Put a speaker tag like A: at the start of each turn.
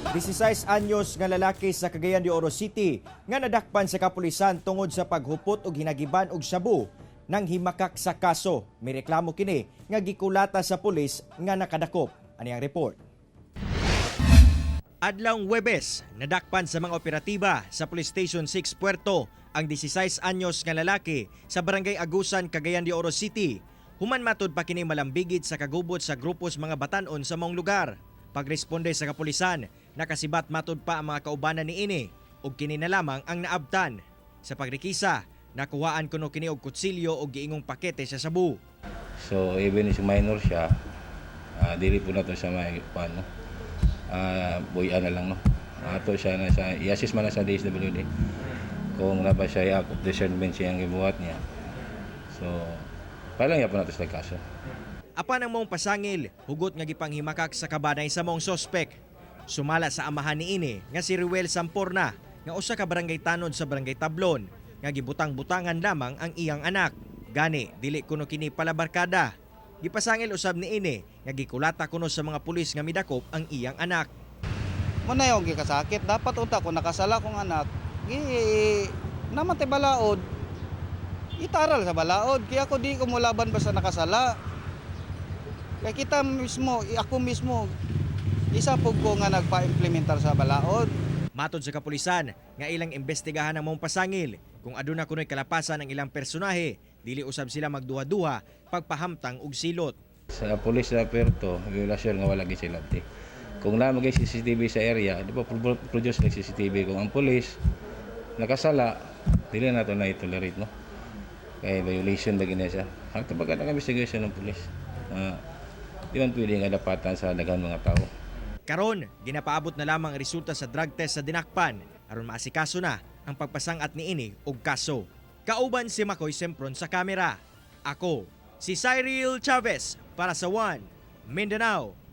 A: 16 anyos nga lalaki sa Cagayan de Oro City nga nadakpan sa kapulisan tungod sa paghupot og hinagiban og shabu nang himakak sa kaso. Mireklamo kini nga gikulata sa pulis nga nakadakop. Ani ang report. Adlawng Huwebes, nadakpan sa mga operatiba sa Police Station 6 Puerto ang 16 anyos nga lalaki sa Barangay Agusan, Cagayan de Oro City. Human matud pa kini malambigit sa kagubot sa grupos mga batanon sa maong lugar. Pagresponde sa kapulisan, nakasibat matud pa ang mga kaubanan ni ini ug kini na lamang ang naabtan. Sa pagrekisa, nakuhaan kuno kini og kutsilyo ug giingong pakete sa sabu.
B: So even if minor siya, dili po nato siya may paano. Buyan na lang, no. Ato siya na sa i-assist man na sa DSWD. Kung na ba siya act of discernment siya ang gibuhat niya. So pa lang po nato sa kaso.
A: Apan ang maong pasangil, hugot nga gipanghimakak sa kabanay sa maong sospek. Sumala sa amahan ni ini nga si Ruel Samporna nga usa ka barangay tanod sa Barangay Tablon nga gibutang-butangan lamang ang iyang anak. Gani dili kuno kini palabarkada. Gipasangil usab ni ini nga gikulata kuno sa mga pulis nga midakop ang iyang anak.
C: Mo na yung gikasakit. Dapat unta kung nakasala kong anak, gi naman tay balaod. Itaral sa balaod. Kaya ako di ko mulaban basta nakasala. Kaya kita mismo, ako mismo, isa po ko nga nagpa-implementar sa balaod.
A: Matod sa kapulisan nga ilang imbestigahan ang maong pasangil kung aduna kuno'y kalapasan ang ilang personahe, dili usab sila magduha-duha pagpahamtang og silot.
B: Sa police sa Puerto, wala sure nga wala gid sila ti. Kung naa magay CCTV sa area, di ba produce ng CCTV? Kung ang police nakasala, dili na to na i-tolerate, no. Kay violation lagi na siya. Hangtod pa ng investigation ng police. Di man pwede nga dapatan sa daghan mga tao.
A: Karon, ginapaabot na lamang ang resulta sa drug test sa dinakpan aron maasikaso na ang pagpasangat niini og kaso. Kauban si Makoy Sempron sa kamera. Ako, si Cyril Chavez para sa One Mindanao.